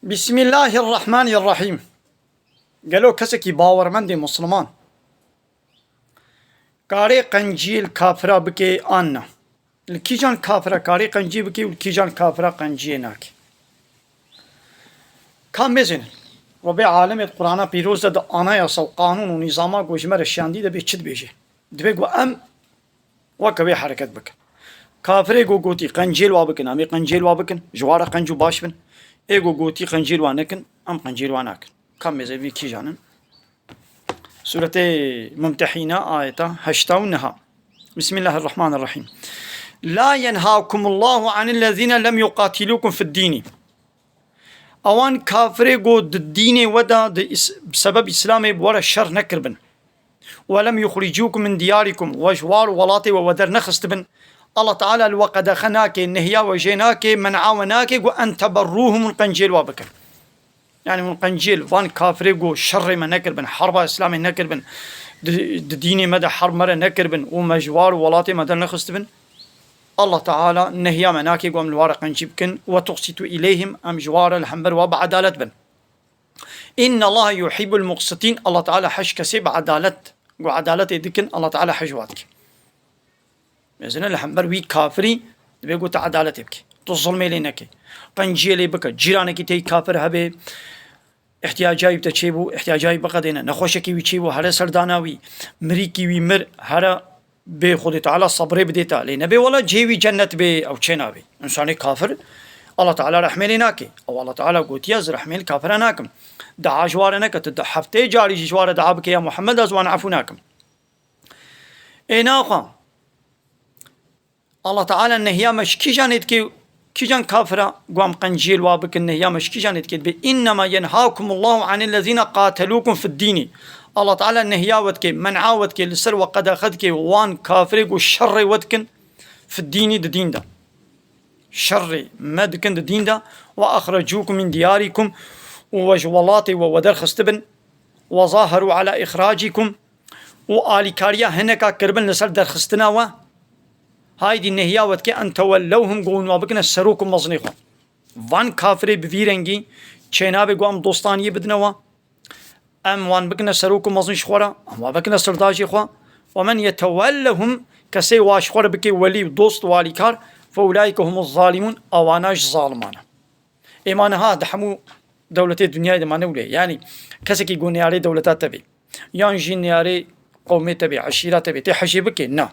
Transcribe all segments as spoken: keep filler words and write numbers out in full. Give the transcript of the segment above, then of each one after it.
Bismillahirrahmanirrahîm. Gelo kesekî bawermendê Musliman karê qenciyê li kafira bike an na? Li kîjan kafira karê qenciyê bike û li kîjan kafira qenciyê nake? Ka mêzênin. Rebê alemê di Qur'ana pîroz de di anayasa û qanûn û nîzama ku ji me re şiyandî de bê çi dibêje? Dibê ku em weke wê hereket bikin. Kafirê ku gotî qenciyê li wa bikin, em ê qenciyê li wa bikin, ji wa re qenc û baş bin. Ê ku gotî qenciyê li wa nekin, em qenciyê li wa nakin. Ka mêzên vî kîjan in? Sûretê Mumtehîne, ayeta heşta û neha. Bismillahirrahmanirrahîm. La yenhakumullahu anillezîne lem yuqatilûkum fid dînî. Ewan kafirê ku di dînê we de, di is-, bi sebeb Îslamê bi we re şer nekiribin. Ve lem yuxricûkum min diyarikum, we ji war û welatê we we dernexistibin. Allah Teala li we qedexe nake, nehiya we jê nake, men'a we nake, ku en teberrûhum, hûn qenciyê li we bikin. Yani hûn qenciyê li van kafirê ku şerê me nekiribin, herba Îslamê nekiribin, di, di dînê me de herb me re nekiribin û me ji war û welatê me dernexistibin. Allah Teala nehiya me nake ku em li wa re qencî bikin. Ve tuqsitû ileyhim, em ji wa re li hember wa bi edalet bin. Innallaha yuhibbul muqsitîn, Allah Teala hej kesê bi edalet, ku edaletê dikin, Allah Teala hej wa dike. Mesela li hember wî kafirî dibê ku tu edaletê bike. Tu zulmê lê neke. Qenciyê lê bike. Cîranekî te yî kafir hebe, ihtiyacayî bi te çêbû, ihtiyacayî biqedêne. Nexweşekî wî çêbû, here serdana wî. Mirîkî wî mir, here bê Xwedê Teala sebrê bidê te. Lê nebê wela cihê wî cennet bê, ew çê nabê. Însanê kafir, Allah Teala rehmê lê nake. Ew Allah Teala gotiye, ez rehmê li kafira nakim. Dua ji wa re neke, tu di heftê carî jî ji wa re dua bike, ya Muhammed, ez wan efû nakim. Ê naxwe. Allah Teala nehiya me ji kîjanê dike, kîjan kafira ku em qenciyê li wa bikin, nehiya me ji kîjanê dike? Dibê, "Innema yenhakumullahu anillezîne qatelûkum fid dînî." Allah Teala nehiya we dike, men'a we dike, li ser we qedexe dike, wan kafirê ku şerê we dikin, fid dînî, di dîn de. Şerê me dikin di dîn de, "Ve axrecûkum min diyarikum", û we ji welatê we we derxistibin, "Ve zaheru ala ixracîkum", û alîkariya hineka kiribin li ser derxistina we, haydî nehiya we dike, "en tewellewhum", ku hûn wa bikine serok û mezinê xwe. Van kafirê bi vî rengî çênabe ku em dostaniyê bidine we. Em wan bikine serok û mezin ji xwe re, em wa bikine serdajê xwe. "Ve men yetewellehum", kesê wa ji xwe re bike welî û dost û alîkar, "fe ulaîke humuz zalimûn", ewana ji zaliman e. Ê ma niha di hemû dewletê dinyayê de ma ne wile. Yanî kesekî ku neyarê dewleta te bê, yan jî neyarê qewmê te bê, eşîra te bê, tê hejê bike? Na.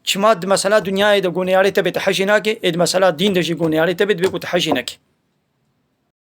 Çima di mesela dinyayê de ku neyarê te bê te hejê nake, ê di mesela dîn de jî ku neyarê te bê dibê ku te hejê neke.